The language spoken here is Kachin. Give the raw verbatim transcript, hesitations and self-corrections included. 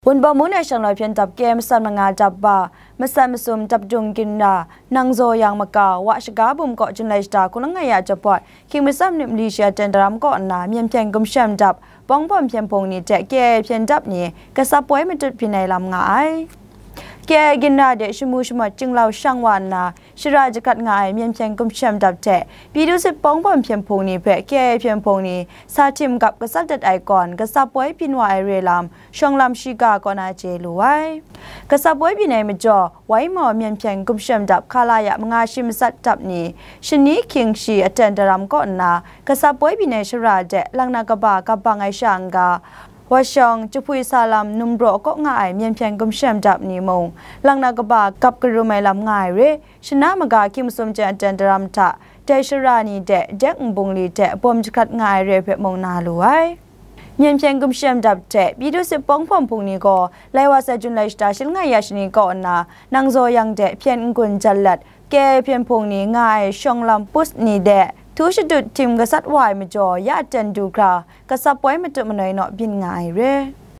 Wunpawng Mung e shanglawt hpyen dap kye masat manga dap ba, masat masum dap dung ginra, nang zaw yang makau, wa shaga bum kaw Jun lai shata hkunglang nga ya jawpawt, hkying masat minit mali shi a ten daram kaw nna, myen hpyen gumshem dap, pawng bawm hpyen hpung ni hte kye ai hpyen dap ni, kasap poi matut byin ai lam nga ai. Kye ai ginra de shamu shamawt chyinglau shang wa nna, shara jagat nga ai myen hpyen gumshem dap hte, Pyidawsit pawng bawm hpyen hpung ni hpe kye ai hpyen hpung ni, sa htim gap gasat dat ai kawn, kasap poi byin wa ai re lam, shawng lam shiga kaw na chye lu ai. Kasap poi byin ai majaw, Waimaw myen hpyen gumshem dap hka la ya manga shi masat dap ni, shani hkying shi a ten daram kaw nna, kasap poi byin ai shara de, lang na kaba gap bang ai sha n-ga, wa shawng, jahpwi sa lam, numraw kaw nga ai myen hpyen gumshem dap ni mung, lang na kaba gap karum ai lam nga ai re, shana maga hkying masum chyen a ten daram hta, dai shara ni de, dek nbungli hte bawm jahkrat nga ai re hpe mung na lu ai. Myen hpyen gumshem dap hte Pyidawsit pawng bawm hpung ni gaw, lai wa sai Jun lai shata shi langai ya shani kaw nna, nang zaw yang de hpyen n-gun jan lat, kye ai hpyen hpung ni nga ai shawng lam pus ni de, htu shadut htim gasat wa ai majaw, ya ten du hkra, kasap poi matut manoi naw byin nga ai re.